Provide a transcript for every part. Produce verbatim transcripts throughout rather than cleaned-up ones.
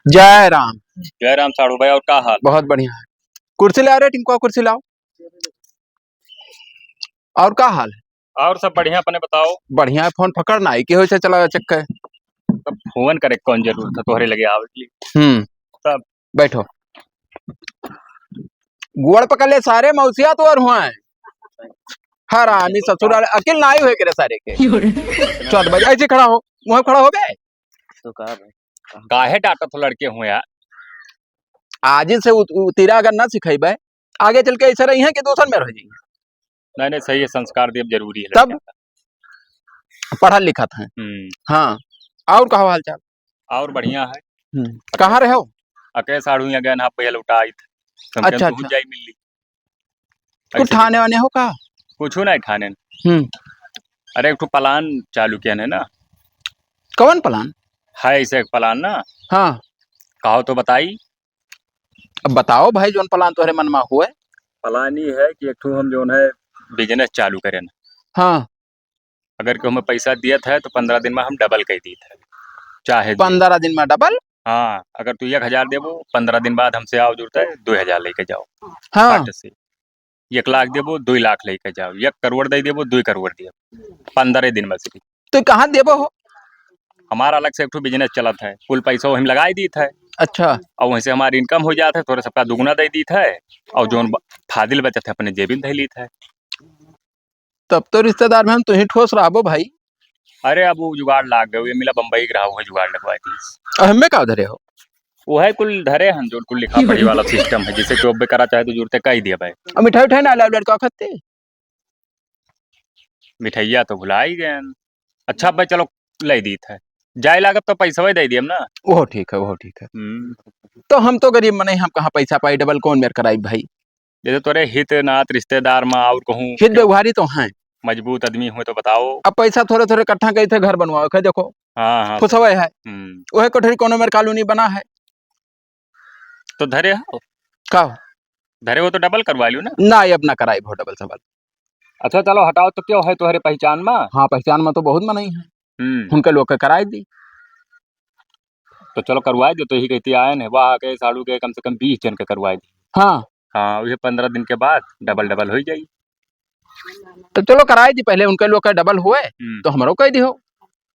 जय राम। जय राम साढ़ू भाई, और का हाल? बहुत बढ़िया है। कुर्सी ले आ रे टिंकुआ, कुर्सी लाओ। और का हाल है? और सब बढ़िया, अपने बताओ। बढ़िया है, फोन पकड़ ना, के होइसे चला चक्कर। तब फोन करे कौन जरूरत है तोहरे लगे आवे के लिए? हम्म। तब बैठो। गोड़ पकड़ ले सारे, मौसिया तो और हुआ है। हरामी ससुराल, अकिल नाई होए करे सारे के। चौदह बजे ऐसे खड़ा हो, वहाँ खड़ा हो बे। तो का भाई? काहे डांटत हो लड़के हुए यार? आज से उत-, उतीरा अगर ना सिखाइबे, आगे चल के ऐसे रही हैं कि दूसर में रह जाइए। नहीं, नहीं, सही है, संस्कार देव जरूरी है तब लड़का का। पढ़ल लिखत हैं। हम्म। हाँ, और का हाल चाल? और बढ़िया है। हम्म, कहाँ रहे हो? अके साढ़ू यहाँ गए ना, भैया लौटा आई थे। हम अच्छा, कहन, तू अच्छा। जाई मिल ली। कुछ ऐसे ठाने वाने हो का? कुछ नहीं ठाने। हम्म। अरे, एक ठो प्लान चालू किया है ना। कौन प्लान? है ऐसे एक प्लान ना। हाँ। कहो तो बताई। अब बताओ भाई, जौन प्लान तोहरे मन में हुए। प्लान ये है कि एक ठो हम जौन है बिजनेस चालू करें ना। हाँ। अगर केहू हमें पैसा दियत है तो पन्द्रह दिन में हम डबल कर दीत है, चाहे दे। पन्द्रह दिन में डबल? हाँ, अगर तू एक हजार देबो, पन्द्रह दिन बाद हमसे आओ जुड़ते, दो हजार लेके जाओ। हाँ। फट से। एक लाख देबो, दो लाख लेके जाओ। एक करोड़ दे देबो, दो करोड़ देबो, पन्द्रह दिन में से। तो कहाँ देबो हो? हमारा अलग से एक ठो बिजनेस चलत है, कुल पैसा वही में लगाई दीत है। अच्छा। और वहीं से हमारी इनकम हो जात है, थोड़ा सबका दुगुना दे दीत है, और जौन ब-, फाजिल बचत है अपने जेबी में धै लीत है। तब तो रिश्तेदार में हम तुही ठोस रहबो भाई। अरे, अब वो जुगाड़ लाग गए, ये मिला बम्बई के रहा, वो जुगाड़ लगवा दी। अब हमें का धरे हो? वो है कुल धरे हन, जो कुल लिखा पढ़ी वाला सिस्टम है, जिसे कि ओब्बे करा चाहे तो जुड़ते कह दिया भाई। अब मिठाई उठाई ना लाओ लड़का खाते। मिठाइया तो भुला ही गए हन। अच्छा भाई, चलो ले दीत है, जाए लागत तो पैसा दे दिए ना। वो ठीक है, वो ठीक है। हम्म। तो हम तो गरीब मनई, हम कहाँ पैसा पाई, डबल कौन मेर कराई भाई? जैसे तोरे हित नात रिश्तेदार में और कहूँ हित व्यवहारी तो हैं। मजबूत आदमी हुए तो बताओ। अब पैसा थोड़े थोड़े इकट्ठा करी थे, घर बनवावे के, देखो। हाँ, हाँ। फुसवे है। हम्म। वही कोठरी कोनो मेर कॉलोनी बना है। तो धरे हो? का हो? धरे हो तो डबल करवा लियो ना। ना, ये अब ना कराई भो डबल सबल। अच्छा चलो हटाओ, तो क्यों है तुम्हारे पहचान में? हाँ, पहचान में तो बहुत मनई है। हम्म। उनके लोग के कराई दी। तो चलो करवाए दो, तो यही कहती आयन है, वाह के साढ़ू के कम से कम बीस जन के करवाए दी। हाँ। हाँ, ये पन्द्रह दिन के बाद डबल डबल हो जाई। तो चलो कराए दी, पहले उनके लोग का डबल हुए, हम्म। तो हमरो कह दी हो।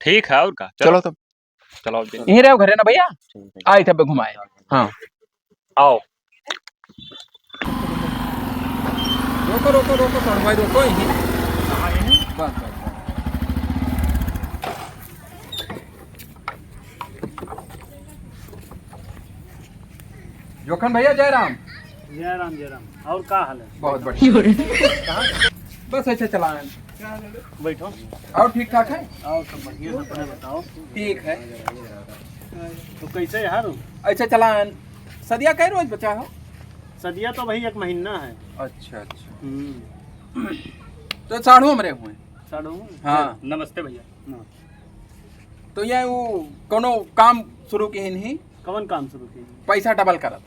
ठीक है, और का? चलो। चलो तब। चलो, अब दिन यहीं रहो घरे ना भैया, ठीक है। आई तब घुमाए। हाँ। आओ। रोको, रोको, रोको, सर भाई, रोको यहीं। बस, बस, बस। जोखन भैया, जय राम। जय राम, जय राम। और का हाल है? बहुत बढ़िया। कहाँ? बस ऐसे चला है। बैठो। और ठीक ठाक है? और सब बढ़िया, अपने बताओ। ठीक है। तो कैसे है यार? ऐसे चला है। सदिया कै रोज बचा हो? सदिया तो भाई एक महीना है। अच्छा, अच्छा। हम्म। तो साढ़ू हमरे हुए। साढ़ू? हाँ। नमस्ते भैया। नमस्ते। तो ये वो कोनो काम शुरू किहिन ही? कौन काम शुरू किहिन? पैसा डबल करत।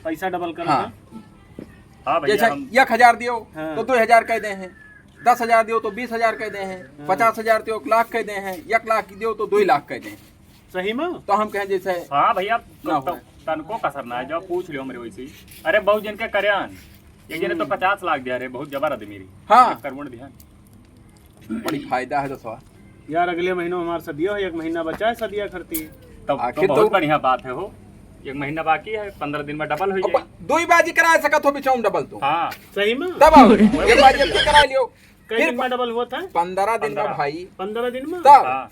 पैसा डबल करत हाँ। है? हाँ भैया, जैसे हम एक हजार दियो, हाँ। तो दो हजार कह दे हैं, दस हजार दियो, तो बीस हजार कह दे हैं, हाँ। पचास हजार दियो, एक लाख कह दे हैं, एक लाख दियो, तो दो लाख कह दे हैं। सही में? तो हम कहें जैसे हाँ भैया, ना तो, हुआ। तो तनको कसर ना है, जब पूछ लियो हमरे वैसे ही। अरे बहुत जन के करे हन, एक जने तो हम्म। पचास लाख दिया रे, बहुत जबर आदमी रही। हाँ। एक करोड़ दिया। बड़ी फायदा है दोस्तवा। यार, अगले महीनों हमार सदिया है, एक महीना बचा है सदिया करती। तब तो आखिर बहुत तो बढ़िया बात है हो, एक महीना बाकी है, पन्द्रह दिन में डबल हो अब जाए। दो ही बाजी करा सकत हो, बिचाऊं डबल तो। हाँ। सही में? तब आओ, एक बाजी अब करा लियो। कई फिर दिन में डबल हुआ था? पन्द्रह दिन में पन्द्रह। भाई। पन्द्रह दिन में? तब। हाँ।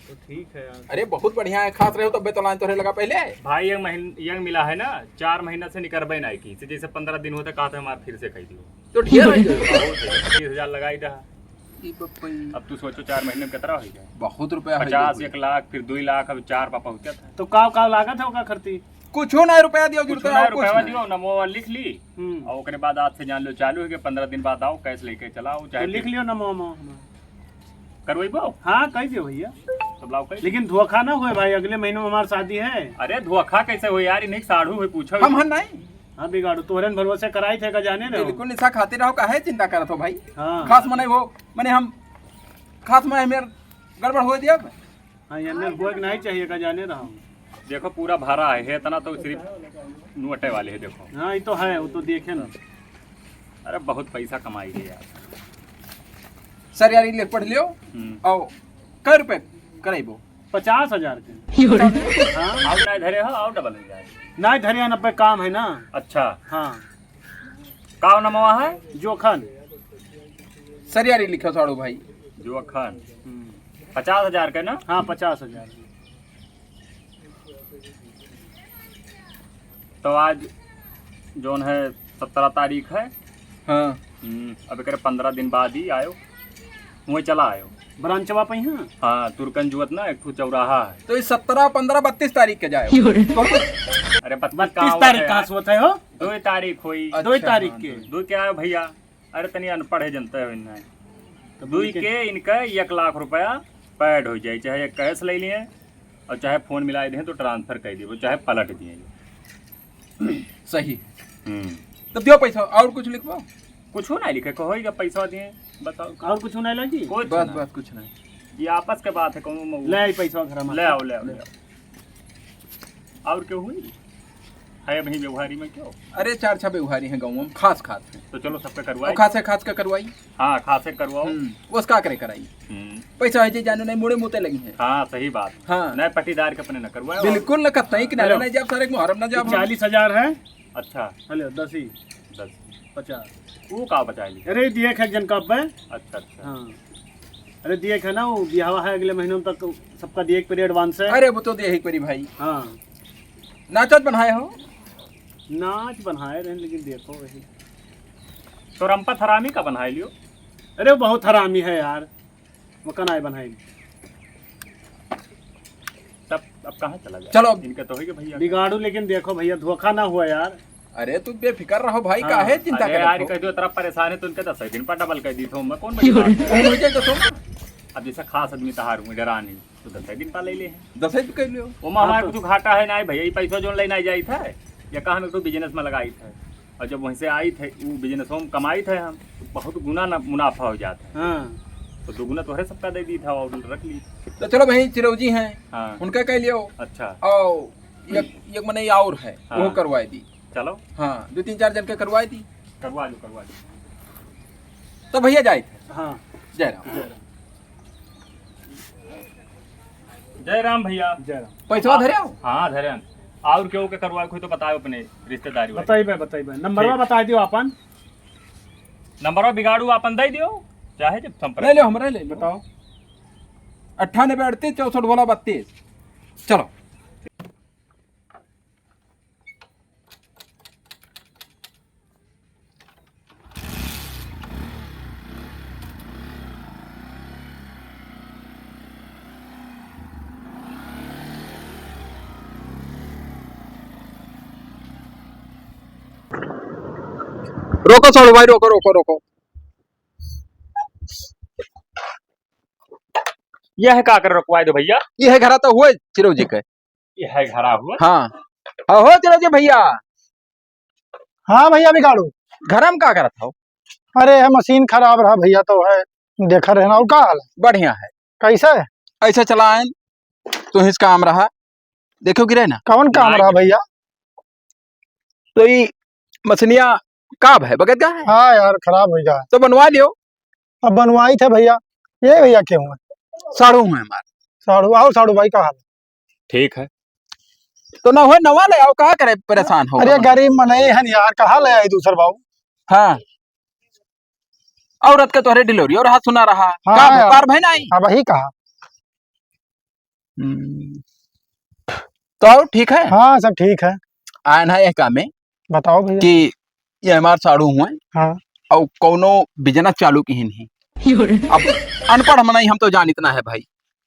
तो ठीक है यार। अरे बहुत बढ़िया है, खास रहे हो तब बेतलान तोहरे लगा पहले। भाई, ये महीन-, ये मिला है ना, चार महीना से निकरबे नहीं की, से जैसे पन्द्रह दिन होते कहा था हमार फिर से कह दियो। तो ढेर है जो। बहुत है, पच्चीस हजार लगाई दे। ई बप्पई। अब तू सोचो चार महीने में कितना हो गया? बहुत रुपया है पचास, ये। एक लाख, फिर दो लाख, अब चार पापा होते था। तो काव काव लागत है ओका खर्ची? कुछ हो ना रुपया दियो, कुछ जुड़ते हो ना हो, कुछ रुपया ना। दियो, नमो लिख ली। हम्म। और ओकरे बाद आज से जान लो चालू है कि पन्द्रह दिन बाद आओ, कैश लेके चलाओ, तो चाहे लिख लियो नमो मो हमार। करवैबो? हाँ, कह दियो भैया। तब लाओ, कह। लेकिन धोखा ना होए भाई, अगले महीने में हमार शादी है। अरे, धोखा कैसे हो यार, इन्हीं साढ़ू है, पूछो। हम हन नहीं। हाँ, बिगाड़ो, तोहरे न भरोसे कराई थे, का जाने रहो। बिल्कुल निशा खाते रहो, काहे चिंता करत हो भाई? हाँ। खास मने वो, मने हम, खास मने मेर गड़बड़ हो दिया। हाँ, ये अंदर हुआ कि नहीं चाहिए का जाने रहा हूँ। देखो, पूरा भरा है, है इतना तो सिर्फ नोटे वाले है, देखो। हाँ, ये तो है, वो तो देखे ना। अरे, बहुत पैसा कमाई है यार। सर यार, ये ले पढ़ लियो। हम्म। आओ, कै रुपए कराइबो? पचास हजार के। हाँ। आओ, नहीं धरे हो, आओ, डबल हो जाए। नहीं धरे, अब काम है ना। अच्छा। हाँ। का नमवा है? जोखन। सर यार, ये लिखो साड़ू भाई। जोखन। हम्म। पचास हजार के ना? हाँ, पचास हजार। तो आज जौन है सत्रह तारीख है। हाँ। हम्म, अब एकरे पन्द्रह दिन बाद ही आयो, वहीं चला आयो। ब्रांचवा पे ही, हाँ? हाँ, तुर्कन जुवत ना एक ठो चौराहा है। तो ये सत्रह, पन्द्रह, बत्तीस तारीख के जाए। अरे, बत्तीस बत्तीस कहाँ तारीख होता है? कहाँ से होता है हो? दो तारीख होई। अच्छा, दो तारीख हाँ, के। दो। दो के आयो भैया? अरे, तनी अनपढ़ है, जनता है इन्हें। तो दुई बोल के के इनका एक लाख रुपया paid हो जाए, चाहे cash ले लिए और चाहे फोन मिला दें तो transfer कर दिए, चाहे पलट दिए। सही। हम्म। तो दियो पैसा, और कुछ लिखबो? कुछ ना लिखे, कहो ही पैसा दिए, बताओ। और कुछ नहीं लगी? कुछ बस, ना। बस कुछ नहीं। ये आपस के बात है, कहूँ मऊ। ले आई पैसा घर में। ले आओ, ले आओ, ले आओ। और क्यों हुई? है अभी व्यवहारी में क्यों? अरे, चार छह व्यवहारी हैं गाँव में, खास खास हैं। तो चलो, सबके करवाई। और खासे खास का करवाई। हाँ, खासे करवाओ। हम्म, वो का करे कराई? हम्म। पैसा है जे जानो नहीं, मुड़े मुते लगी है। हाँ, सही बात। हाँ। नए पट्टीदार के अपने न करवाओ। बिल्कुल न, कतई किनारे हेलो। नहीं जाब, सारे मुहर्रम न जाब हम। चालीस हजार है। अच्छा। हेलो, दस ही। दस। पचास। वो का बचा ली? अरे, दिए खे एक जन का पे। अच्छा, अच्छा। हाँ। अरे, दिए खे ना, वो बियाह है अगले महीने तक, सबका दिए के पड़ी advance है। अरे, वो तो दिए ही पड़ी भाई। हाँ। नाचत बनाए हो? नाच बनाए रहे, लेकिन देखो वही। तो रंपत हरामी का बनाए लियो? अरे, वो बहुत हरामी है यार, वो का नाय बनाए। तब अब कहाँ चला जाए? चलो। इनका तो होइगा भैया। बिगाड़ू, लेकिन देखो भैया, धोखा ना हुआ यार। अरे, तू बेफिकर रहो भाई, हाँ। काहे चिंता अरे करत यार, हो? कह दो, इतना परेशान है, तो इनके दस दिन पर डबल कर दी थो, मैं कौन बड़ी बात है? हो जाए तो सुन। अब जैसे खास आदमी तहार हूँ, डरा नहीं। तो दस दिन पा ले ले हैं। दस दिन कर लियो। ओमा हाँ, हमारे तो कुछ घाटा है ना भैया, ये पैसा जोन लेना जाई था, या कहाँ में तो business में लगाई था, और जब वहीं से आई थे, वो business में कमाई थे हम, तो बहुत गुना ना मुनाफा हो जाता है। हाँ। तो दुगुना तोहरे सबका दे दी था और रख ली। तो चलो भाई, चिरौजी हैं, हाँ। उनका कह लियो। अच्छा। और एक, एक मने और है, हाँ। वो करवाई दी। चलो। हाँ, दो तीन चार जन के करवाई दी। करवा लो, करवा लो। तो भैया जाए थे। हाँ। जय राम। जय राम। जय राम भैया। जय राम। पैसवा धरे हो? हाँ, धरे हन। और केहू के करवाए कोई तो बताओ अपने रिश्तेदारी वाले। बताइबे, बताइबे। नंबरवा ठीक। बता दियो आपन। नंबरवा बिगाड़ू आपन दे दियो, चाहे जब संपर्क ले लो, हमरा ले लो। बताओ। अट्ठानबे अड़तीस चौसठ भोला बत्तीस। चलो। रोको साड़ू भाई, रोको, रोको, रोको। यह का कर रुकवाए दो भैया? यह घरा तो हुए चिरौजी के। यह घरा हुआ? हाँ। हाँ, हो चिरौजी भैया। हाँ भैया बिगाड़ू। घरा में का करत हो? अरे, यह मशीन खराब रहा भैया, तो है, देखा रहे ना, और का हाल है? बढ़िया है। कैसे? ऐसे चलाएं, तो हिच काम रहा। देखो गिरे ना। कौन काम रहा भैया? तो ई मशीनिया का है, बगत का है? हाँ यार, खराब हो गया। तो बनवा लियो। अब बनवाई थे भैया। ये भैया क्यों है? साढ़ू है हमार। साढ़ू, आओ साढ़ू भाई, का हाल है? ठीक है। तो ना हो, नवा ले आओ, का करे, परेशान हो? अरे गरीब मनई हन यार, कहाँ ले आई दूसर बाबू? हाँ। औरत के तोहरे delivery और हाथ सुना रहा। हाँ का यार। बुखार भई नाई? हाँ, वही कहा। हम्म। तो और ठीक है? हाँ, सब ठीक है। आयन है एक काम में बताओ भैया। कि ये हमार साढ़ू हुए। हाँ। और कौनो business चालू किहिन ही। अब अनपढ़ मनई हम तो जानित ना है भाई।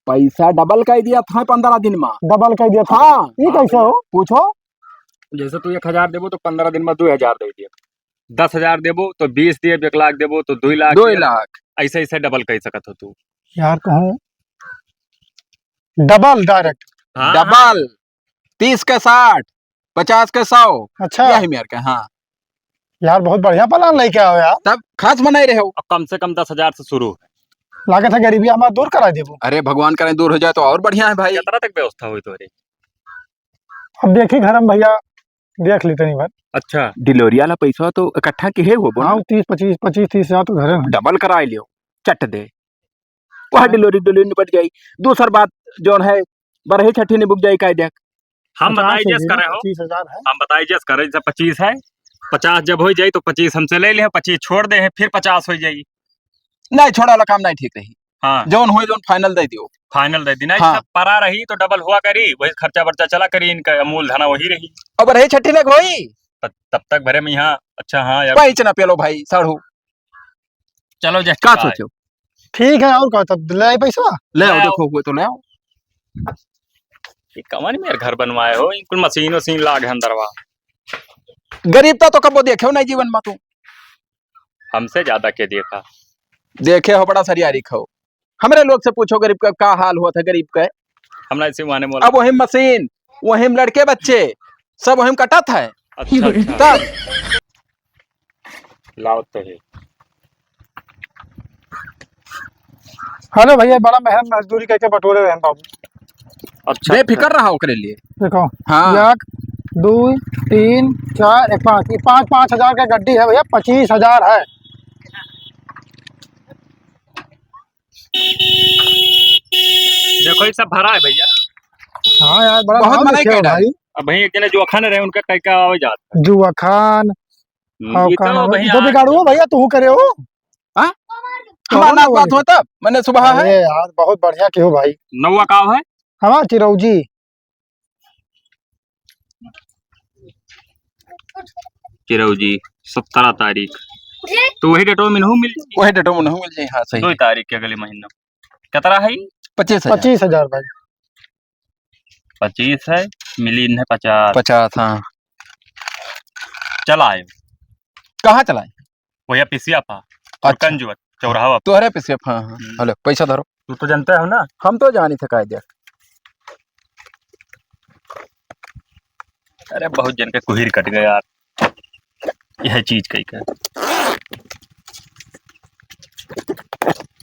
पैसा double कर दिया था पन्द्रह दिन में। Double कर दिया था? हाँ। ये कैसे हो? पूछो। जैसे तू एक हजार देबो तो पन्द्रह दिन में दो हजार दे दिया। दस हजार देबो तो बीस दिए, एक लाख देबो तो दो लाख दो दिए। लाख। ऐसे, ऐसे double कर सकत हो तू। यार कहूँ double direct। हाँ, double। हाँ। तीस के साठ, पचास के सौ। अच्छा। यही मेर के, हाँ। यार बहुत बढ़िया plan लेके आओ यार। तब खास बनाए रहे हो। अब कम से कम दस हजार से शुरू है। लागत है गरीबी हमार दूर करा देबो। अरे भगवान करे दूर हो जाए तो और बढ़िया है भाई। कितना तक व्यवस्था हुई तोहरी? अब देखी घर में भैया, देख ली तनी बार। अच्छा। डिलोरिया ला पैसा तो इकट्ठा के है वो बोल। हाँ, तीस, पच्चीस, पच्चीस, तीस हजार तो घर है। डबल कराई लियो, चट दे। वह हाँ। डिलोरी, डिलोरी निपट जाई। दूसर बात जौन है, बरही छठी निबुक जाई, काहे देख। हम पचास बताई है जस जी, करे हो। पच्चीस हजार है। हम बताई जस करे, जैसे पच्चीस है, पचास जब हो जाई तो पच्चीस हमसे ले ले, पच्चीस छोड़ दे है, फिर पचास हो जाई। नहीं, छोड़ा वाला काम नहीं ठीक रही। हाँ। जौन होई, जौन final दे दियो। Final दे दी, नहीं हाँ। सब परा रही तो डबल हुआ करी, वही खर्चा बर्चा चला करी, इनका मूल धना वही रही। अब रही छठी लेक होई। त-, तब तक भरे में यहाँ, अच्छा, हाँ, यार। पैच ना पेलो भाई, साढ़ू। चलो, जय का श्री सोचो? ठीक है, और का, तब ले आई पैसा? ले आओ, ले आओ। देखो, हुए तो ले आओ। ये कवन मेर घर बनवाए हो? ये कुल मशीन वशीन लाग है अंदरवा। गरीब ता तो कबो देखे हो नहीं जीवन में तू। हमसे ज्यादा के देखा? देखे हो, बड़ा सरियारी खाओ। हमरे लोग से पूछो गरीब का का हाल हुआ था गरीब का। हमरा ऐसे माने मोला। अब वही मशीन, वही लड़के बच्चे, सब वही कटत है। अच्छा, अच्छा। तब लाओ तो है। हेलो भैया, बड़ा मेहनत मजदूरी करके बटोरे रहन बाबू। अच्छा, बेफिकर अच्छा। रहा ओकरे लिए। देखो, हाँ। एक, दो, तीन, चार, एक, पाँच। ये पाँच, पाँच हजार का गड्डी है भैया, पच्चीस हजार है। देखो, ये सब भरा है भैया। हाँ यार, बड़ा बहुत नाम मनाई लिखे हो कर डाले। भाई। अब भाई एक जने जुआखान रहे, उनका कई का आवे जात। जुआखान, हम्म, और ये का तो नाम है? भाई तो यार बिगाड़ू हो भैया, तू करे हो? हाँ? तो हमार ना नात बात भाई। हो तब, मैंने सुबह है। अरे यार, बहुत बढ़िया के हो भाई। नौवा का है? हमार चिरौजी। चिरौजी, सत्रह तारीख। तो वही डेटवा में नहू मिल जाई। वही डेटवा में नहू मिल जाई, हाँ, सही। दो तारीख के अगले महीना। कितना है? पच्चीस हजार। पच्चीस हजार भाई। पच्चीस है, मिली इन्हें पचास। पचास, हाँ। चला आयो। कहाँ चला आयो? वही पिसिया पा। अच्छा। कंजुआ, चौराहा पा। तोहरे पिसिया पा, हाँ, हाँ। हम्म। हेलो, पैसा धरो। तू तो जानते हो ना। हम तो जानी थे, काहे देख। अरे, बहुत जन के कुहिर कट गए यार, यह चीज कही का।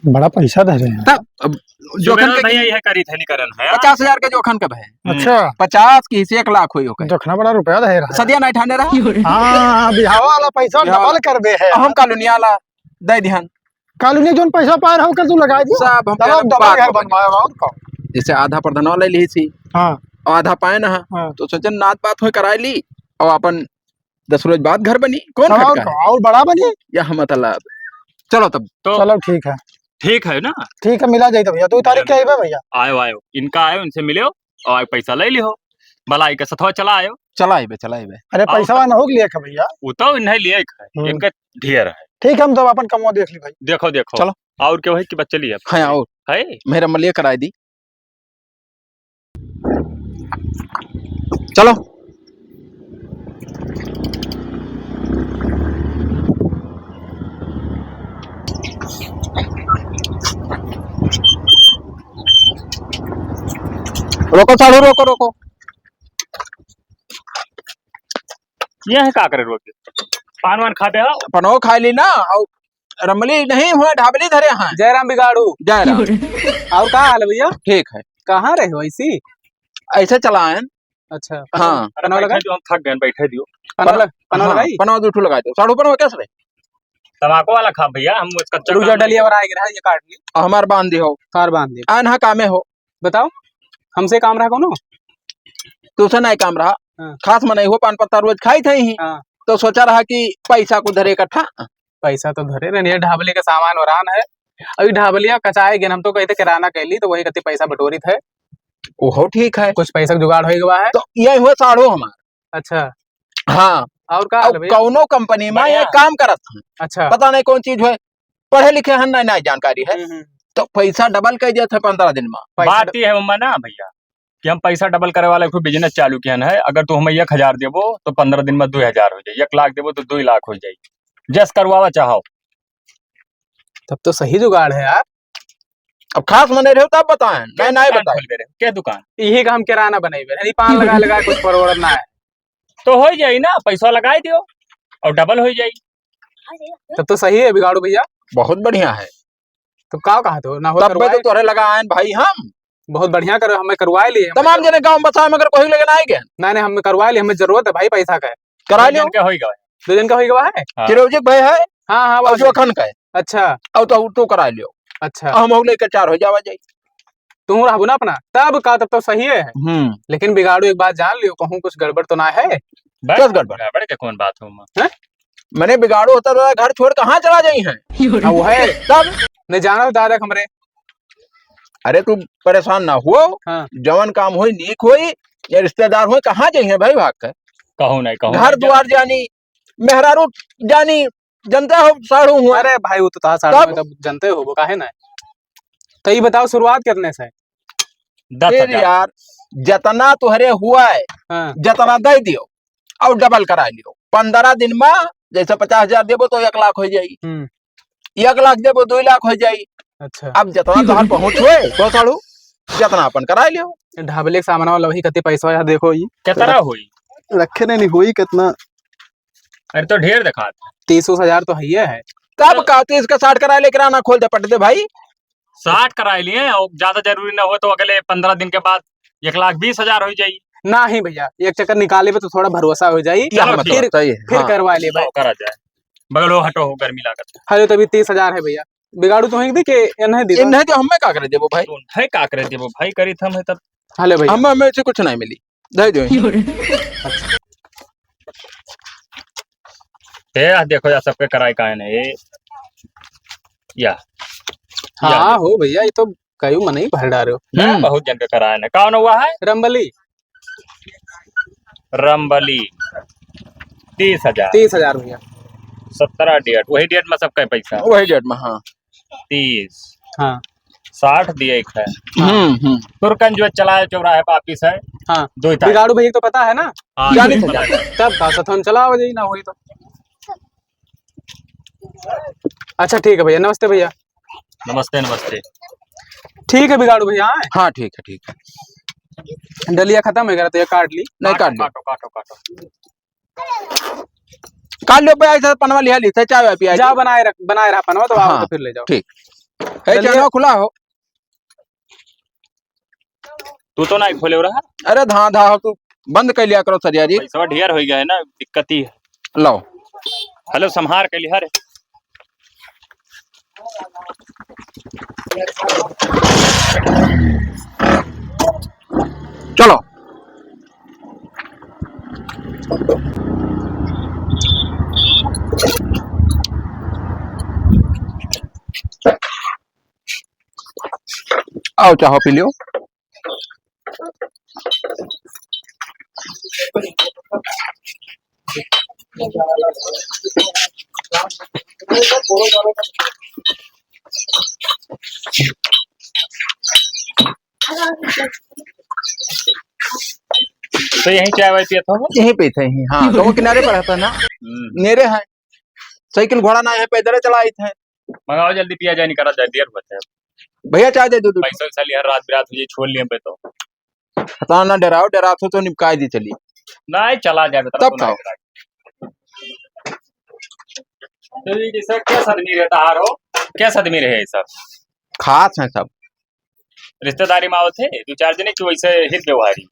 बड़ा पैसा धरे हैं। तब अब जोखन सुबह के भैया यह करी थे, नहीं करन है। पचास हजार के जोखन के भाई। हम्म। अच्छा। पचास की से एक लाख हुई ओके। जोखना बड़ा रुपया धरे रहा है। सदिया नहीं ठाने रहा। हाँ, बिहावा वाला पैसा बिहावा डबल वाला। कर दे है। हम कालुनिया वाला दे दिहन। कालू ने जोन पैसा पाए रहो, ओकर तू लगाए दियो। सब हम चलो, तेरे डबल बात घर हो गई। बनवाए, और का? जैसे आधा प्रधानवा ले ली थी, हाँ। और आधा पाए ना, हाँ। तो सोचन नात बात होए कराए ली, और अपन दस रोज बाद घर बनी, कौन हाँ, और खटका है? का? और बड़ा बनी। या हम मतलब, चलो तब। तो चलो, ठीक है। ठीक है ना? ठीक है, मिला जाए तो भैया, दो तारीख के मिला। आइबे भैया। आयो, आयो, इनका आयो, इनसे मिलो, और पैसा ले लिहो, भलाई के सथवा चला आयो। चला आइबे, चला आइबे। अरे, आओ पैसा तो। ना हो लिया का भैया? वो तो इन्हें लिए है, हम्म। इनके ढेर है। ठीक है, हम तब अपन कमवा देख ली भाई। देखो, देखो। चलो। और क्या है कि बच्चे लिए? हाँ, और। है? मेरा मलिया कराई दी। चलो। रोको साढ़ू, रोको, रोको। ये है का करे रोक दे? पान वान खाते हो? पनो खा ली ना, और रमली नहीं हुआ, ढाबली धरे हैं। जय राम बिगाड़ू। जय राम। और का हाल है भैया? ठीक है। कहाँ रहे हो ऐसी? ऐसे चलाएं। अच्छा। हाँ। अरे पनवा बैठे लगाई? जो हम थक गए, बैठे दियो। पनवा पन-, लग-, पनवा हाँ, लगाई? पनवा दो ठो लगा दो। साढ़ू पनवा कैसे रहे? तमाकू वाला खा भैया, हम इसका चक्कर दूजा में डलिया और आएगी रहा, ये काट ली। हमार बांध दे हो। कार बांध दे। आन हा कामे हो। बताओ, हमसे काम रहा कोनो? तुसे नहीं काम रहा। हाँ। खास मनई हो, पान पत्ता रोज खाई थे ही। हाँ। तो सोचा रहा कि पैसा को धरे इकट्ठा। पैसा तो धरे रहनी है, ढाबली का सामान वरान है। अभी ढाबलिया कचाए गेन, हम तो कहते किराना कैली, तो वही कति पैसा बटोरी थे। ओहो ठीक है। कुछ पैसा के जुगाड़ हो गवा है। तो यही हुआ साढ़ू हमार। अच्छा। हाँ। और का अब हाल भैया? कौनो कंपनी में बढ़िया। ये काम करत हैं। अच्छा। पता नहीं कौन चीज है, पढ़े लिखे हैं, नहीं, नहीं जानकारी है। हम्म, हम्म। तो पैसा डबल कर दिया था पन्द्रह दिन में। पैसा बात ड- ये है मम्मा ना भैया, कि हम पैसा डबल करे वाला एक ठो बिजनेस चालू किहन है। अगर तू हमें एक हजार देबो तो पन्द्रह दिन में दो हजार हो जाई, एक लाख देबो तो दो लाख हो जाई, जस करवावा चाहो। तब तो सही जुगाड़ है यार। अब खास मने रहे हो तब बताएं, क्या नहीं, नहीं दुकान बताएं। खोल दे रहे हो? क्या दुकान? यही का हम किराना बनाई बे, नहीं पान लगा लगा कुछ परवड़त ना है। तो हो जाई ना, पैसा लगाई दियो और डबल हो जाई। तब तो सही है बिगाड़ू भैया। बहुत बढ़िया है। तो का कहत हो? ना हो तब मैं तो करवाए। तोहरे लगा आयन भाई हम। बहुत बढ़िया करो, हमें करवाए लिए, हमें तमाम जरूर- जने गाँव बसा में अगर कोई लेके ना आए गए। नहीं, नहीं, हमें करवाए लिए, हमें जरूरत है भाई पैसा का। करा दो लियो। जन के होई गवा है। दो जन का होई गवा है? हाँ। चिरौजी के भाई है। हाँ, हाँ, और बाबू। जोखन का है। अच्छा। और तो, तो करा लियो। अच्छा। हम हो लेके चार हो जावा जाई। तू रहबू ना अपना, तब का, तब तो सही है। हम्म। लेकिन बिगाड़ू, एक बात जान लियो, कहूँ कुछ गड़बड़ तो ना है? बस, कस गड़बड़? गड़बड़ के कौन बात हो, माँ? हैं? मैंने बिगाड़ू होता तो घर छोड़ कहाँ चला जाई है? हाँ, वो है। तब? नहीं जाना तो दादा हमरे। अरे तू परेशान ना हो, हाँ। जवन काम होई नीक होई, ये रिश्तेदार होई कहाँ जाई है भाई भाग के? कहूँ नहीं, कहूँ घर नहीं। द्वार जानी, मेहरारू जानी, जनता हो साढ़ू हुआ। अरे भाई, वो तो था साढ़ू तब? में, तब जनते हो वो, काहे ना? तो ये बताओ, शुरुआत कितने से? दस हजार। फिर यार, जतना तुहरे हुआ है, हाँ। जतना दे दियो और डबल करा लियो। पन्द्रह दिन में जैसे पचास हजार देबो तो एक लाख हो जाई, हम्म। एक लाख देबो दो लाख हो जाई। अच्छा। अब जतना तोहर पहुँच होए, तो साढ़ू, जतना अपन करा लियो। ढाबले के सामान वाला वही कति पैसा है, देखो ये। कितना होई? रखे नहीं, नहीं होई कितना? अरे तो ढेर दिखात। तीस उस हजार तो है ही है। तब तो का तीस का साठ करा लेकर आना, खोल दे पट दे भाई। साठ कराए लिए और ज्यादा जरूरी ना हो तो अगले पन्द्रह दिन के बाद एक लाख बीस हजार हो जाई। नहीं भैया, एक चक्कर निकाले पे तो थोड़ा भरोसा हो जाई। क्या चलो, मतलब? फिर, सही है, फिर हाँ। करवा ले भाई। हाँ, करा जाए। बगल हो, हटो हो, गर्मी लागत। हलो, तभी तीस हजार है भैया। बिगाड़ू तो होंगे कि इन्हें दे दो। इन्हें तो हमें का करे देबो भाई? तो उन्हें का करे देबो भाई? करी थम है तब। हलो भैया। हम, हमें से कुछ नहीं मिली। दे दो। ए, आ देखो या सबके कराए काहे नहीं? ए, या। हाँ, या देखो। हो भैया, ये तो कई मनई भर डारे हो। ना, हम्म। बहुत जन के कराए ना। कौन हुआ है? रंबली। रंबली। तीस हजार। तीस हजार भैया। सत्रह डेट, वही डेट में सबका पैसा। वही डेट में, हाँ। तीस। हाँ। साठ दिए एक है। हाँ। हम्म, हम्म। तुरकन जो चलाए चौराहे पे ऑफिस है। हाँ। दो तारीख। बिगाड़ू भैया को तो पता है ना? हाँ, जानी दो था, तारीख। जानी। तब का साथ हम चलाओ जाई ना होई तो। अच्छा, ठीक है भैया, नमस्ते भैया। नमस्ते, नमस्ते। ठीक है बिगाड़ू भैया, हाँ? हाँ, ठीक है, ठीक है। डलिया खत्म है, तो ये काट ली। नहीं, काट लो। काटो, काटो, काटो। काट लो, पे ऐसा पनवा लिया ली, चाय वाय पिया जा, जी। बनाए रख, बनाए रहा पनवा, तो आओ हाँ, तो फिर ले जाओ। ठीक। ए, डलिया चैनवा खुला हो। तू तो नहीं खोले रहा। अरे धा, धा, तू बंद कर लिया करो सरिया जी। पैसा ढेर हो गया है ना, दिक्कत ही है। लो। हेलो, संहार के लिए, अरे। चलो। आओ, चाहो पी लियो। तो यहीं चाय वाय पियत हो? यहीं पे थे, यहीं, हाँ, तो वो किनारे पर रहता है ना। हम्म। मेरे हैं, साइकिल घोड़ा ना है, पैदल चला आए थे। मंगाओ जल्दी, पिया जाए, निकला जाए, देर होते हैं। भैया, चाय दे दो, दो। पैसा वैसा लिया, रात बिरात हुई, छोड़ लिए पे तो। पता ना, डराओ, डराओ तो, तो निपकाई दी चली। नहीं, चला जाए, बेटा, तब तो नहीं खाओ। डराए। तो ये जैसे कैसा आदमी रहता हार हो, कैसा आदमी रहे सब? खास हैं सब। रिश्तेदारी में आवत है, दो चार जने कि वैसे हित व्यवहारी?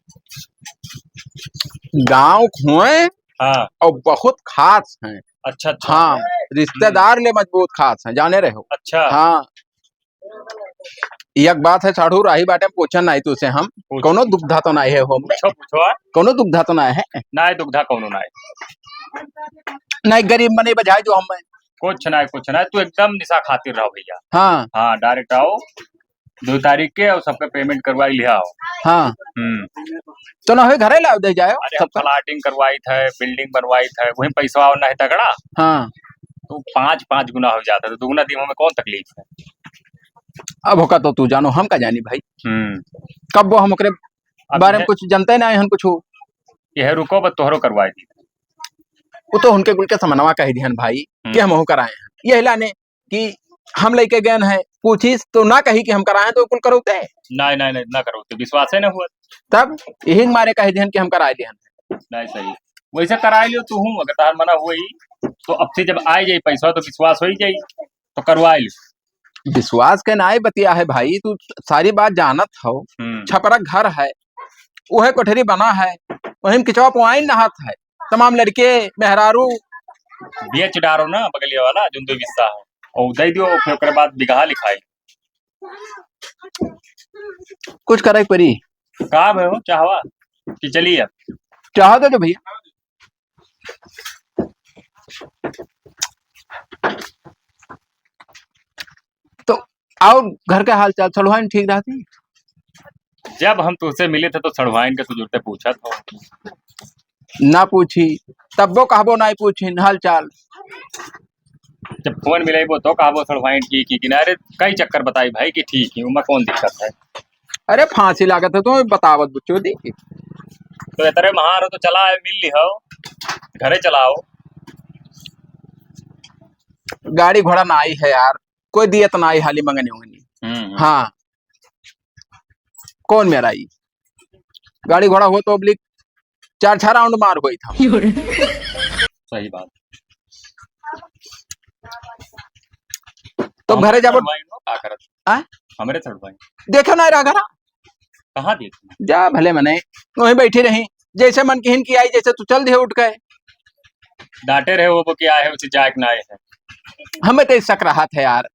गाँव खोए हाँ। और बहुत खास हैं। अच्छा, अच्छा। हाँ, रिश्तेदार हम्म। ले मजबूत खास हैं, जाने रहे हो। अच्छा। हाँ। एक बात है, साढ़ू राही बाटे, पूछन नहीं तुझसे हम, पूछ। कोनो दुविधा तो नहीं है हो? पूछो, पूछो, हाँ। कोनो दुविधा तो नहीं है? नहीं, दुविधा कोनो नहीं। नहीं, गरीब मने बजाए जो हम हैं। कुछ नहीं, कुछ नहीं, तू एकदम निशा खातिर रहो भैया। हाँ। हाँ, direct आओ, दो तारीख के, और सबका payment करवा लिया आओ। हाँ। हम्म। तो ना हो घरे लाओ दे जाओ अरे, हम सबका। Plotting करवाई था, building बनवाई था, वही पैसा और नहीं तगड़ा। हाँ। तो पाँच, पाँच गुना हो जाता, तो दुगुना दिन में कौन तकलीफ है? अब होका तो तू जानो, हम का जानी भाई। हम्म। कब वो हम ओकरे अब बारे में ये कुछ जानते ना हन कुछ। ये रुको, बस तोहरो करवाई दी। वो तो उनके कुल के समनवा कह दिहन भाई हम्म। कि हम हो कराए हैं। यही लाने कि हम लेके गए हैं, पूछिस तो ना कही कि हम कराए हैं, तो कुल करौते हैं। नहीं, नहीं, नहीं, ना करौते, विश्वास ही ना हुआ। तब यही मारे कह दिहन कि हम कराए दिहन। नहीं सही, वैसे कराए लियो तू हूँ, अगर तार मना हुई तो अब से जब आए जाई पैसा तो विश्वास हो ही जाई, तो करवाए लियो। विश्वास के नाई बतिया है भाई, तू सारी बात जानत हो। हम्म। छपरा घर है, उहे कोठरी बना है, वही में किचवा पुआइन नहात है, तमाम लड़के, मेहरारू। बेच डारो ना बगलिया वाला, जोन दो बिस्सा है, और दे दियो, फिर ओकरे बाद बिगहा लिखाई। कुछ करे के पड़ी। का भे हो, चाहवा कि चली अब? चाह दे दो भैया। तो और घर के हाल चाल, सड़ुआइन ठीक रहती? जब हम तुझसे मिले थे तो सड़ुआइन के तो जुरते पूछत हो। ना पूछी, तब्बो कहबो नाई पूछी हाल चाल। जब फोन मिलेबो तो कहबो सड़ुआइन ठीक ही कि ना। अरे कई चक्कर बताई भाई कि ठीक ही, उमा कौन दिक्कत है? अरे फांसी लागत है तो बतावत बुच्चो दी। तो इतरे महार हो तो चला है, मिल ली हो, घरे चलाओ। गाड़ी घोड़ा नाई है यार, कोई दियत नाई हाली मंगनी उंगनी। हम्म, हम्म। हाँ, कौन मेरा ई? गाड़ी घोड़ा हो तो अबलिक चार छह राउंड मार होई था। सही बात। तो हम घरे जाबो। सड़ुआइन हो, का करत? आ? हमरे सड़ुआइन। देखे ना रहा घरा। कहाँ देखे? जा भले मने, वहीं बैठी रही, जैसे मन किहिन की आई, जैसे तू चल दिहे उठ के। डांटे रहे वो कि आए है, उसे जाए के ना आए है। हमें तो शक रहा था यार,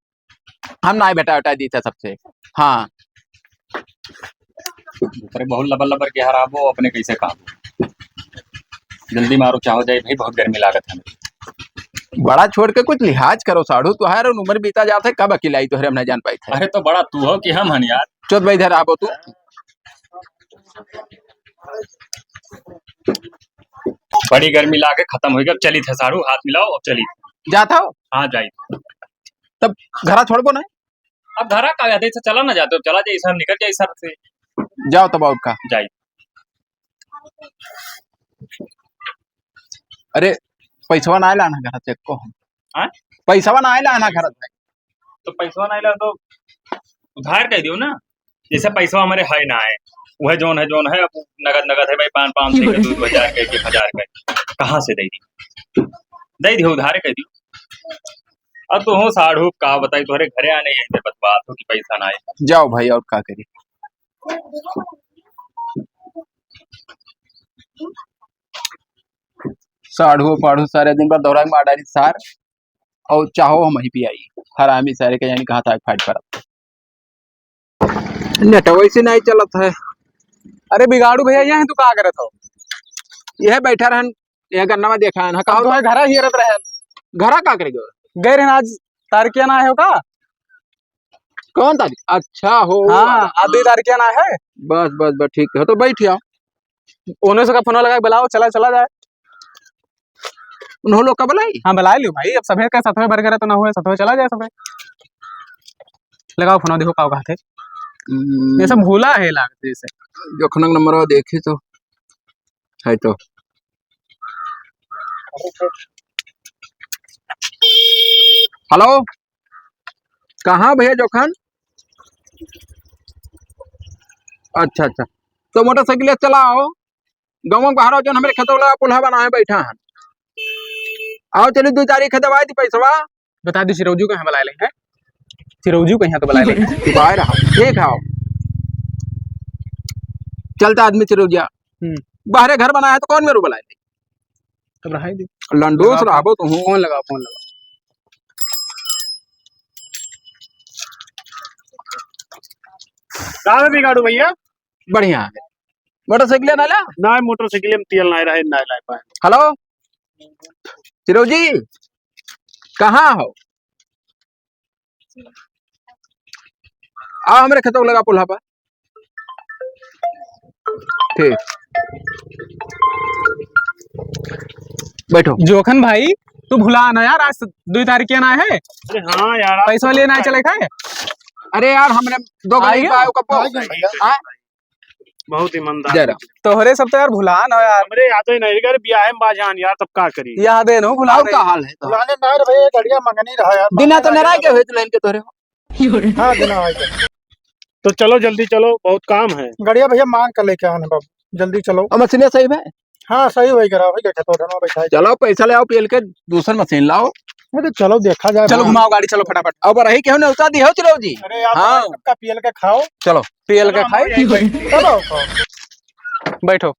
हम ना बेटा बेटा दी थे सबसे। हाँ। अरे बहुत लबर लबर के हराबो, अपने कैसे काम। जल्दी मारो, चाहो जाए भाई, बहुत गर्मी लागत है। बड़ा छोड़ के कुछ लिहाज करो साढ़ू, तुहार उम्र बीता जात है, कब अकेलाई तोहरे हम नहीं जान पाई थे। अरे तो बड़ा तू हो कि हम हन यार। चुप भाई, इधर आबो तू। बड़ी गर्मी लागे खत्म होई गई, अब चली थे साढ़ू, हाथ मिलाओ, अब चली। जात हो? हाँ, जाई। तब घरा छोड़बो ना? अब घरा का जाते से चला ना जाते, चला जाई सर, निकल जाई सर से। जाओ तब और का। जाई। अरे, पैसवा ना आइला ना घर से को हम। हाँ? पैसवा ना आइला ना घर से। तो पैसवा ना आइला तो उधार कह दियो ना, जैसे पैसवा हमारे है ना है, वह जौन है, जौन है, अब नगद, नगद है भाई, पाँच, पाँच सौ के, दो हजार के, एक, एक हजार के, कहाँ से दे दी? दे दियो, उधारे कह दियो। अब तो हो साढ़ू, का बताई, तोहरे घरे आने यही बतवात हो कि पैसा ना आए। जाओ भाई, और का करी? साढ़ू पाढ़ू सारे दिन भर दौरा में मार डाली सार, और चाहो हम ही पियाई। हरामी सारे के जानी कहाँ था फाइट करत। नेट वैसे नहीं चलत है। अरे बिगाड़ू भैया, यहाँ तू का करत हो? यह बैठा रहन, यह गन्ना में देखा है ना, हम कहा तो है घरा हियरत रहन। घरा का करे गयो? गए रहन आज तारकिया ना है का? कौन तारीख? अच्छा हो। हाँ, वाला। आधी तारकिया ना है। बस, बस, बस, ठीक है, तो बैठ जाओ। उन्हें से का फोन लगा के बुलाओ, चला, चला जाए। उन्हों लोग का बुलाई? हाँ, बुलाई लियो भाई, अब सभे के सतवे भर करे तो ना हुए, सतवे चला जाए सभे। लगाओ फोन, देखो का कहते। हम्म। जैसे भूला है लागत जैसे। जोखन का नंबर देखी तो, है तो। हेलो, कहाँ भैया जोखन? अच्छा, अच्छा, तो मोटरसाइकिल चलाओ। गाँव में बाहर आओ, जौन हमरे खेतवा लगा पुलहा बनाए बैठा हन। आओ, चली दो चार खेतवा दी पैसवा। बता दी, चिरौजू कहाँ बुलाए लें, हैं? चिरौजू कहाँ तो बुलाए लें। तू बाहर रहा, ठीक है, आओ। चलता आदमी चिरौजिया। हम्म। बाहरे घर बनाया तो कौन मेरू बुलाए ले? तब रहाई दे। लंडोस लगाओ। रहबो तो हूँ। फोन लगाओ, फोन लगाओ। का है बिगाड़ू भैया? बढ़िया है। मोटरसाइकिल ना ला? ना, मोटरसाइकिल में तेल ना रहे, ना ला पाए। हेलो, चिरौजी, कहाँ हो? आओ, हमरे खेतवा लगा पुलहा पर। ठीक। बैठो। जोखन भाई, तू भुला ना यार, आज दुई तारीख के ना है? अरे हाँ यार, आज पैसा लेना है, चले खाए? अरे यार, हमरे दो गो आइए। पाए, ओका पो-, आ गए भैया। आ? बहुत ईमानदार जरा। तोहरे सब तो यार भुला ना यार। हमरे याद ही नहीं, अगर ब्याह में बाजान यार, तब का करी? याद है नो, भुला और नहीं। का हाल है तो? भुलाने ना रे भैया, गड़िया मंगनी रहा यार, बिना तो मंगनी नाराज रहा। के हुए दुल्हन के तोहरे। हाँ, बिना आए के। तो चलो, जल्दी चलो, बहुत काम है। गड़िया भैया मांग कर लेके आने बाबू, जल्दी चलो। और मशीन सही है? हाँ, सही वही करा, वही देखा तो धनवा बैठा है। चलो, पैसा ले आओ, पी एल के दूसर मशीन लाओ। अरे, चलो, देखा जाए चलो, भाई। घुमाओ गाड़ी, चलो फटाफट। अब रही केहू ने उतार दी हो, चलो जी। अरे, आप हाँ। सबका पी एल के खाओ। चलो, पी एल के चलो, हम खाई। लोग यहीं बैठ चलो। बैठो।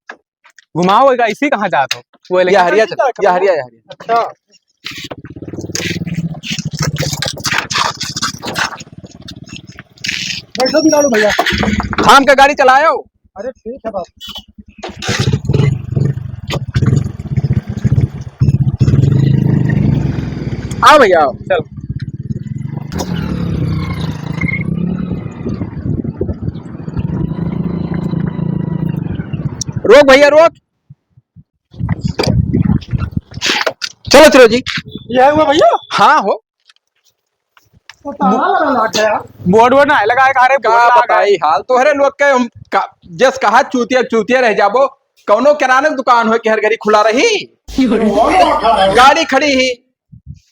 घुमाओ, एक ऐसी कहाँ जात हो? वो लेके या हरिया चल, या हरिया, या हरिया। अच्छा। बैठो बिलालू भैया। थाम के गाड़ी चलायो। अरे ठीक है बाबू। आओ भैया, आओ। चल। रोक भैया, रोक। चलो, चलो जी। ये है हुआ भैया? हाँ हो। तो ताला लगा लाग गया। बोर्ड वोर्ड ना लगा है, अरे का बोर्ड लगा है। बताई हाल तोहरे लोग के, हम का, जस कहा चूतिया, चूतिया रह जाबो। कौनो किराना दुकान हो कि हर घड़ी खुला रही? वो लोग खड़ा है। गाड़ी खड़ी ही।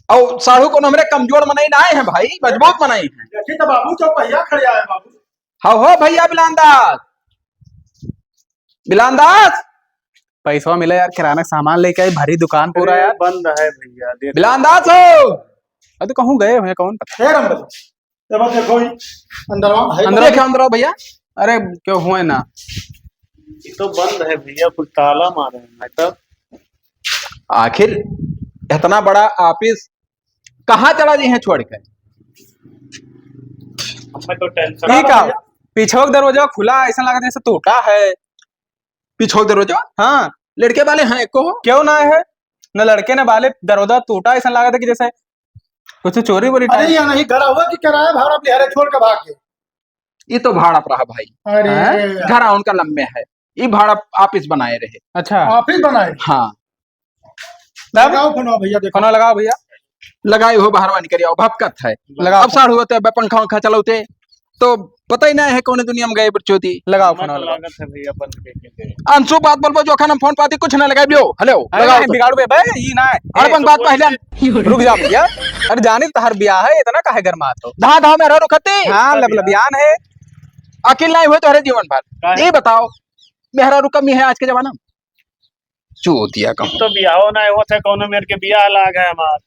और साढ़ू कोनो हमरे कमजोर मनई ना आए हैं भाई, मजबूत मनई हैं। देखी तो बाबू, चौपहिया खड़े आए बाबू। हाँ हो भैया बिलान दास। बिलान दास। पैसवा मिला यार, किराना सामान लेके आई, भरी दुकान पूरा अरे, यार। बंद है भैया, देख। बिलान दास हो। अरे तो कहूँ गए हुए, कौन पता। हे राम भैया, ये बात देखो ही, अंदरवा है। अंदर देखो, अंदर आओ भैया। अरे, क्यों हुए ना? ये तो बंद है भैया, कुछ ताला मारे हैं, मैं तो। आखिर इतना बड़ा ऑफिस कहाँ चला जी हैं छोड़ के? हमें तो टेंशन। ठीक है, पीछे का दरवाजा खुला, ऐसा लगा जैसे टूटा है। पीछे का दरवाजा? हाँ। लड़के वाले हैं एको? क्यों ना है, न लड़के न वाले, दरवाजा टूटा, ऐसा लगा था कि जैसे कुछ चोरी वोरी अरे, type। ये नहीं, घर हुआ कि किराया भाड़ा पे हरे छोड़ के भाग गए? ये तो भाड़ा पर रहा भाई। अरे हैं? यार। घर उनका लम्बे है, ये भाड़ा ऑफिस बनाए रहे। अच्छा। ऑफिस बनाए? हाँ। तब? लगाओ फोनवा भैया, देखो। फोनवा लगाओ भैया। लगाए हो, बाहर निकल आओ, भपकत है। लगाओ अब फोन। साढ़ू होते, अब पंखा वंखा चलौते, तो पता ही ना है कौन दुनिया में गए बच्चों दी। लगाओ हमें फोनवा तो लगाओ। लागत है भैया बंद करके दे। अंशु बात बोलबो, जोखन हम फोन पाती कुछ ना लगाए बियो। हेलो, अरे लगाओ नहीं, तो। बिगाड़ू बे, बे, ये ना है। अरे ए, बंग तो बात बोल पहले। दे। रुक जा भैया। अरे जानी तो हर ब्याह है, इतना काहे गरमात हो? धा धा मेहरा रुकती। हाँ, लबलबियान है। अकिल नहीं हुए तोहरे जीवन भर। काहे? ये बताओ, मेहरा रुकमी है आज के जमाना में? चूतिया कहूँ। तो बियाहो ना होत है, कौनो मेर के बियाह लाग है हमार।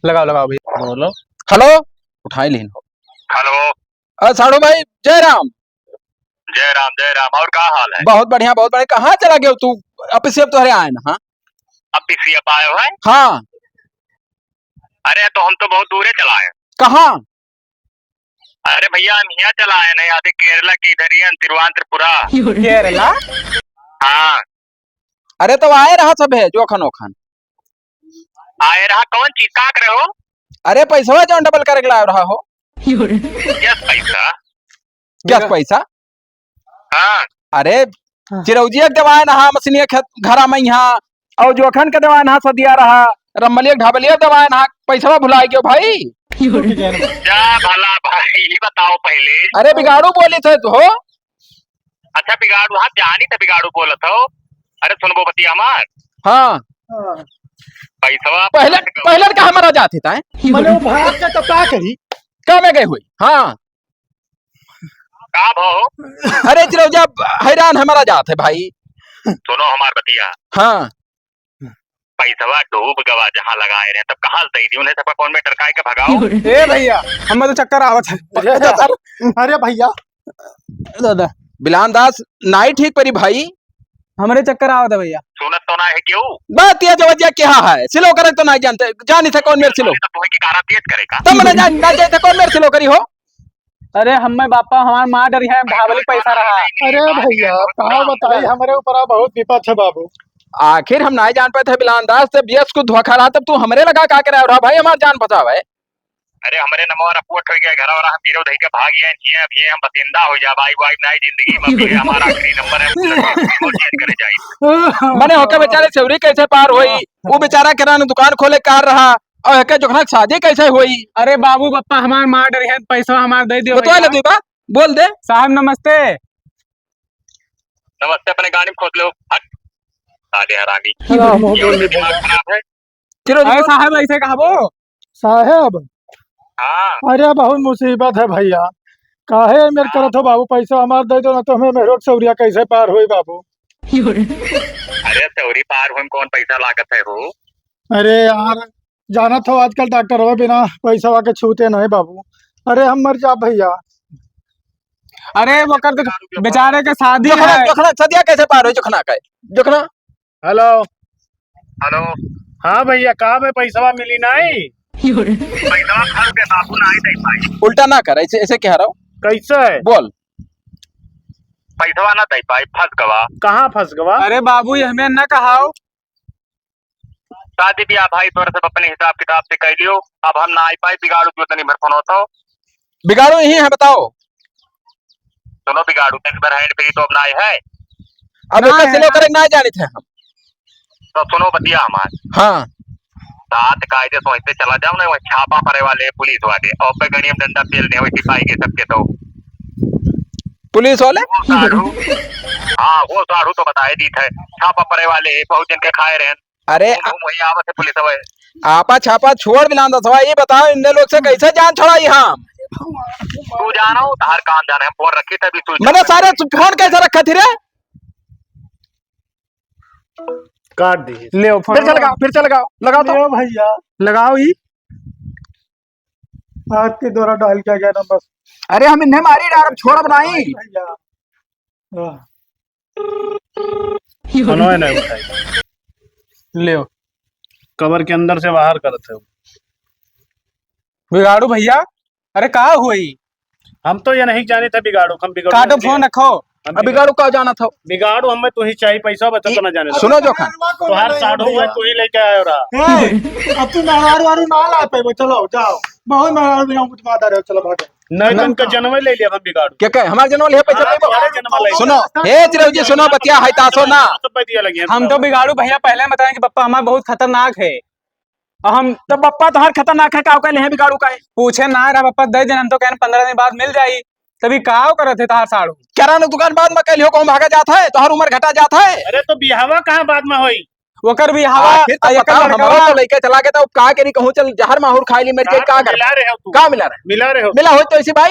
लगाओ, लगाओ भैया। बोलो। हेलो, उठाई लीन हो। हेलो। अ, साढ़ू भाई, जय राम। जय राम, जय राम। और का हाल है? बहुत बढ़िया, बहुत बढ़िया। कहाँ चला गयो तू? ऑफिस से अब तोहरे आए ना, हाँ? ऑफिस से अब आए हो है? हाँ। अरे, तो हम तो बहुत दूरे चला आए। कहाँ? अरे भैया, हम हियाँ चला आए ना, आधे केरला के इधर ही हैं, तिरुवनंतपुरा। केरला? हाँ। अरे, तो आए रहा सब है, जोखन ओखन। आए रहा, कौन चीज, का करे हो? अरे, पैसवा जौन डबल करे के लाए रहा हो। Yes, पैसा। Yes, पैसा। हाँ। अरे, हाँ। चिरौजिया के देवाए नहा मसीनिया खेत घरा में यहाँ, और जोखन के देवाए नहा सदिया रहा, रमलिया के ढाबलिया के देवाए नहा, पैसवा भुलाए गयो भाई। जा भला भाई, ये बताओ पहले। अरे, बिगाड़ू बोली थे तो हो। अच्छा, बिगाड़ू, हाँ, जानी थे बिगाड़ू बोलत हो। अरे, सुनबो बतिया हमार। हाँ। हाँ। पैसवा पहले, पहले का हमारा जात ही था, हैं? मने वो भाग के तो का करी? का में गए हुई? हाँ। का भाव? अरे चिरौजा, हैरान हमारा जात है भाई। सुनो हमार बतिया। हाँ। पैसवा डूब गवा जहाँ लगाए रहे, तब कहाँ से दे दी उन्हें, सबका कौन में टरकाए के भगाओ। ए भैया, हमें तो चक्कर आवत है। अरे, अरे भैया। दादा। बिलान दास, नाई ठीक परी भाई। हमरे चक्कर आवत है भैया। सुनत तो ना है क्यों? बात ये जो वजह क्या है? सिलो करे तो नहीं जानते, जानी थे कौन मेरे सिलो। तो तुम्हें की कारा तेज करेगा। तब मैंने जान, ना जानते कौन मेरे सिलो करी हो। अरे हमें बापा हमार मार डरी है, हम ढाबली पैसा रहा। अरे भैया, का बताई, हमरे ऊपर बहुत विपत है बाबू। आखिर हम नहीं जान पाए थे बिलान दास, जब यस को धोखा रहा तब तू हमरे लगा का करे रहा भाई, हमार जान बचावे। अरे हमरे नमवा रिपोर्ट हो गया, घर वाला हम गिरो धई के भाग गए, जिए अब ये हम बसिंदा हो जा, भाई वाई नहीं जिंदगी में, अब ये हमारा आखिरी नंबर है, वो चेंज करे जाए। मने होके बेचारे सेवरी कैसे पार होई? वो बेचारा किराना दुकान खोले कार रहा, और एके जोखना के शादी कैसे होई? अरे बाबू, पप्पा हमार मार डरी है, पैसा हमार दे दियो बतवा ले भैया। तू बा, बोल दे। साहब नमस्ते। नमस्ते, अपने गाड़ी में खोद लो। हट। साले हरामी। राम हो गए। दिमाग खराब है। चलो, अरे बोल। साहब, ऐसे कहा वो? साहब। हाँ। अरे, बहुत मुसीबत है भैया। काहे मेरे हाँ। करत हो बाबू, पैसा हमार दे दो ना, तो हमें मेहरोक सौरिया कैसे पार होई बाबू? अरे अरे, सौरी पार होए में कौन पैसा लागत है हो? अरे यार, जानत हो आजकल डॉक्टरवा बिना पैसवा के छूते नहीं बाबू। अरे हम मर जाब भैया। अरे वो कर दे, बेचारे के शादी जोखना, है। जोखना, सदिया कैसे पार हो जोखना का? जोखना। हेलो। हेलो। हाँ भैया, का बे पैसवा मिली नहीं? पैसवा फंस गए बाबू, नहीं दे पाई। उल्टा ना कर, ऐसे, ऐसे कह रहा हूँ। कैसे? बोल। पैसवा ना दे पाई, फंस गवा। कहाँ फंस गवा? अरे बाबू, ये हमें न कहाओ। शादी ब्याह भाई तोर से अपने हिसाब किताब से कह लियो, अब हम ना आई पाई, बिगाड़ू जो तनी भर फोन होता हो। बिगाड़ू यही है, बताओ। सुनो बिगाड़ू, दिन भर हैंड फ्री तो अब ना आए है। अब ना एकर है। सिलो करे ना जानित है हम। तो सुनो बतिया हमार। हाँ। सात कायदे सोचते चला जाओ ना, वहाँ छापा पड़े वाले पुलिस वाले, और पे गणियम डंडा पेल दे, वही सिपाही के सबके तो। पुलिस वाले? वो साढ़ू। हाँ, वो साढ़ू तो बताए दी थे, छापा पड़े वाले, बहुत जन के खाए रहे। अरे, वो, वो वही आवत है पुलिस वाले। आपा छापा छोड़ बिलान दसवा, ये बताओ, इन्ने लोग से कैसे जान छुड़ाई हम? तू जानो, तार काम जाने, हम फोन रखी थे अभी, तू मैंने जान। सारे फोन कैसे रखा थी रे? काट दी। ले फोन। फिर से लगाओ, फिर से लगाओ, लगाओ तो। ले भैया। लगाओ ही। आपके द्वारा डायल किया गया नंबर। अरे हम इन्हें मारी डाल, अब छोड़ब नहीं। भैया। वाह। फोनो है नहीं उठाई। ले। कवर के अंदर से बाहर करत है। बिगाड़ू भैया, अरे का हुई? हम तो ये नहीं जाने थे बिगाड़ू, हम बिगाड़ू काटो नहीं फोन जाने। रखो। हम अब बिगाड़ू का जाना था? बिगाड़ू हमें तू ही चाहिए, पैसा बचा तो ना जाने। सुनो जोखन। तुम्हार साढ़ू है, तू ही लेके आयो रहा। ए, अब तू मेहरारू वारू ना ला पाएबो, चलो जाओ। बहुत मेहरारू बिना कुछ बात आ रहे हो, चलो भागो। नहीं तो इनका जन्म ही ले लिया हम बिगाड़ू। क्या कहे? हमार जन्म ले पैसा हाँ, लेबो? तुम्हारे जन्म ले। सुनो, हे चिरौजी, सुनो बतिया है तासो ना। तो पैदिया लगे हम तो। बिगाड़ू भैया पहले बताएं कि पप्पा हमार बहुत खतरनाक है। हम तो पप्पा तोहार खतरनाक है, का कहले हैं बिगाड़ू का है? पूछे ना रहा पप्पा, दे दिन हम तो कहन पन्द्रह दिन बाद मिल जाई। तभी का करत है तोहार साढ़ू? किराना दुकान बाद में कहलियो, कहूँ भागा जात है, तोहार उम्र घटा जात है। अरे तो बिहावा कहाँ बाद में होई? ओकर बिहावा, आखिर तो आ, एकर बताओ, लड़कवा। हमारा तो लइके चला गया था, अब का करी, कहूँ चल जहर माहुर खाई ली, मर जाई, हाँ, का तो कर? मिला रहे हो तू। का मिला रहे? मिला रहे हो। मिला हो तो ऐसी बात।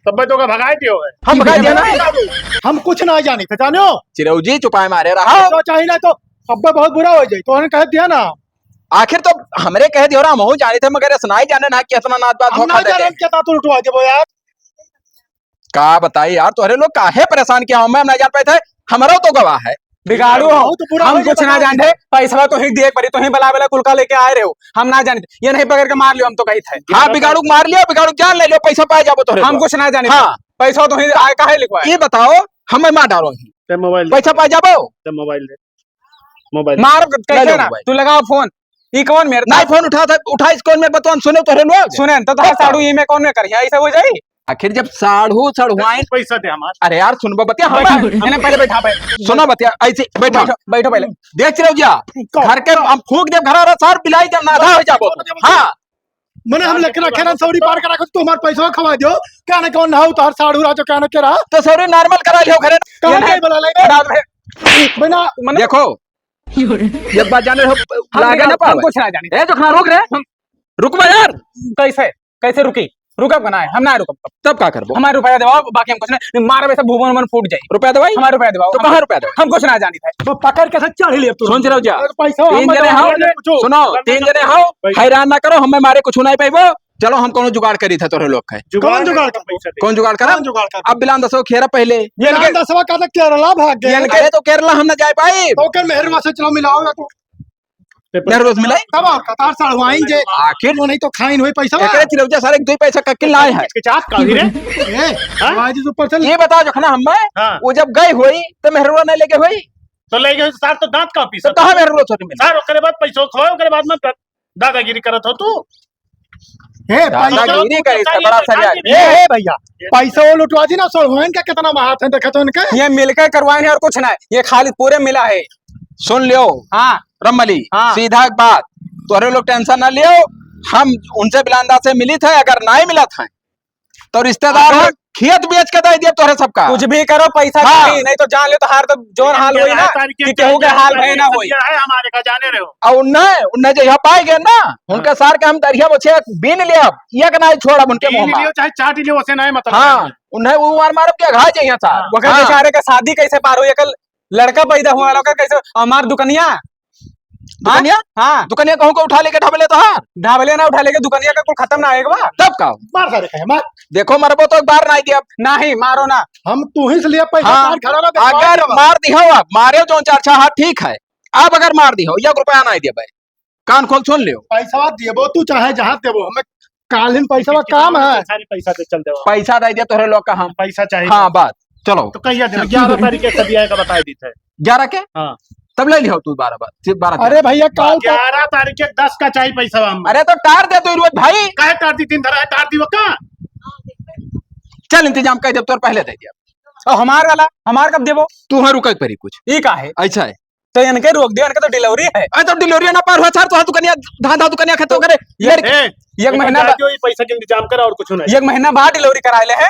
तब मैं तो का भगाई दियो है। हम भगाई दिया ना। हम कुछ ना जानी थे, जानो? चिरौजी चुपाए मारे रहा। तो चाहिए ना तो अब्बे बहुत बुरा हो जाए, तो उन्होंने कह दिया ना। आखिर तो हमरे कह दियो रहा, हम जाने थे, मगर ऐसा नहीं जाने ना कि इतना नाच बात हम धोखा ना दे जाने दे। हम क्या तू लुटवा देबो यार। का बताई यार, तोहरे लोग काहे परेशान किया हो, मैं ना जान पाए थे, हमारा तो गवाह है। बिगाड़ू हो, बहुत बुरा हम हो गया कुछ ना बता। जाने, पैसवा तो ही दिए पड़ी, तो ही बला बला कुल का लेके आए रहे हो, हम ना जाने, ये नहीं पकड़ के मार लियो, हम तो कही थे। हाँ, बिगाड़ू के मार लियो, बिगाड़ू के जान ले लियो, पैसा पाए जाबो तोहरे हम लोग। कुछ ना जाने। हाँ। पैसा तो ही आए काहे लिखवाए? ये बताओ, हमें मार डालो ही। ते मोबाइल दे। पैसा पाए जाबो? ते मोबाइल दे। मोबाइल। मार ले कैसे लो ना? मोबाइल। तू लगाओ फोन। ई कौन मेरे नहीं, फोन उठा था, उठा इस कौन मेरे बतवन सुने तोहरे लोग? सुने, तो तोहर बताओ। साढ़ू ई में कौन में करिया? ऐसे हो जाई? आखिर जब साढ़ू, साढ़ुआइन पैसा दे हमार। अरे यार, सुनबो बतिया बैठा, हमार। इन्हें पहले बैठा पे। सुनो बतिया, ऐसे बैठा। बैठो, बैठो पहले। देख रहो जा, कौन? घर के हम फूंक देब, घर सार बिलाई देब, नाधा हो जाबो। हाँ। मने हम लेकर रखे ना, सौरी पार करा के तू हमार पैसा खवा दियो। क्या ना कौन ना हो, तोहर साढ़ू राजो क्या ना के रहा? तो सौरी नॉर्मल करा लियो घरे। कहाँ ये के नहीं। बुला ले? रात में। बिना मने देखो, एक बात जाने हो, हम लागे ना हम पावे। कुछ ना जाने। ए, जोखना, रुक रे। हम रुकबा यार। कैसे? कैसे रुकी? रुकब का ना है, हम ना रुकब। तब का करबो? हमार रुपया देवाओ, बाकी हम कुछ नहीं, मारबे सब भुवन मन फूट जाई। रुपया देवाई? हमार रुपया देवाओ। तो कहाँ रुपया देवाई? हम कुछ ना जानी थे। तो पकड़ के सब चढ़ लिए तू। सुन चिरौजा। अरे पैसा तीन हम जने बताओ, हो, कुछ। सुनो, तीन जने हो, हैरान ना करो, हमें मारे कुछ नहीं पाइबो। चलो हम कोनो जुगाड़ करी था तोरे लोग के। जुगाड़ कौन जुगाड़ कर? पैसा दे। कौन जुगाड़ करा? कौन जुगाड़ कर? अब बिलान दसो खेरा पहले। बिलान दसवा का तो केरला भाग गए। अरे तो केरला हम ना जाए पाई। तो के मेहरवा से चलो मिलाओ ना तो। मेहरवा से मिलाई? तब और कतार सड़वाइन जे। आखिर वो नहीं तो खाइन हुई पैसा। एकरे चिरौजा सारे एक दो पैसा कक्किल लाए है। हिचकिचात का भी रे। ए, हाँ? आज ऊपर से ये बताओ जोखना हम में, हाँ। वो जब गए हुई तो मेहरवा नहीं लेके हुई। तो लेके हुई सार तो दांत का पीसा तो कहाँ मेहरवा छोटे में? सार ओकरे बाद पैसा खो, ओकरे बाद में दादागिरी करत हो तू। हे, पैसा दादागिरी का इसका बड़ा सजा। ए, ए, भैया, पैसा वो लुटवा दी ना, सड़वाइन का कितना हाथ है, देखा तो इनके। ये मिलकर करवाए हैं और कुछ ना है, ये खाली पूरे मिला है। सुन लियो, हाँ। रमली, हाँ। सीधा एक बात, तोहरे लोग टेंशन ना लियो, हम उनसे बिलांदा से मिली थे, अगर नहीं मिला था, तो रिश्तेदार अगर है, खेत बेच के दे दिया तोहरे सबका। कुछ भी करो, पैसा हाँ। चाहिए, नहीं तो जान ले तो हार तो जोन हाल हुई ना, कि केहू के हाल भय ना होई। है हमारे का जाने रहे हो। और उन्हें, उन्हें जो यहाँ पाए गए ना, हाँ। उनका सार के हम दरिया बचे बीन ले अब, एक ना छोड़ अब उनके मुंह में। लियो, चाहे चाट लियो, उसे नहीं मतलब हाँ, है। उन्हें वो मार मार के घा जाइए सार। हाँ। वकर हाँ। बेचारे का शादी कैसे पार हुई, कल लड़का पैदा हुआ, लड़का कैसे? हमार दुकनिया। दुकनिया? हाँ। दुकनिया कहूँ को उठा लेके ढाबले तो हाँ। ढाबले ना उठा लेके दुकनिया का कुल खत्म ना आएगा बा। तब का? मार सारे कहे, मार। देखो, मरबो तो एक बार नाहीं दिया। नहीं, मारो ना। हम तू ही से लिए पैसा हाँ। मार खड़ा ना, अगर मार दिहो अब, मारे जो चार छह हाथ ठीक है। अब अगर मार दिहो, एक रुपया नाहीं दिया भाई। कान खोल सुन लियो। पैसा देबो तू चाहे जहाँ देबो, हमें कालिन पैसा बा, काम है। सारे पैसा दे चल देबो। पैसा दे दिया तोहरे लोग का हम। पैसा चाहिए। हाँ, बात। चलो। तो कहिया दे, ग्यारह तारीख के कभी आएगा बताई दी थे। ग्यारह के? हाँ। तब ले लियो तू बारह बार, बारह अरे भैया, काल तक ग्यारह तारीख के दस का चाहिए पैसा हम। अरे तो टार दे तू रोज भाई। काहे टार दी? दिन धरा है, टार दी वो का? चल इंतजाम कर, जब तोर पहले दे दिया। और हमार वाला, हमार कब देबो? तू हाँ रुके परी कुछ। ई का है? अच्छा है। तो इनके रोक दियो, इनके तो delivery है। अरे तो delivery ना पार हुआ, चार तो हाँ दुकनिया, धान धान दुकनिया खत्म करे। ये लड़के, ए, एक एक महीना बता बा-, दियो, ये पैसा के इंतजाम करा और कुछ नहीं। एक महीना बाद delivery करा ले है।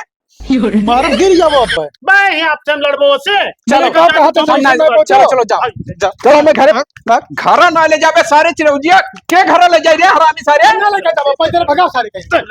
मारब गिर जाबो अब। बे, ये आपसे हम लड़बो से। चलो, चलो, कहो, कहो, तो चलो, सामने चलो, चलो, चलो, जाओ, जाओ। चलो, मैं घरे, भाग, भाग। घर ना ले जाबे सारे चिरौजिया, के घर ले जाए रे हरामी सारे? ना लेके जाबो, पैदल भगाओ सारे कहीं।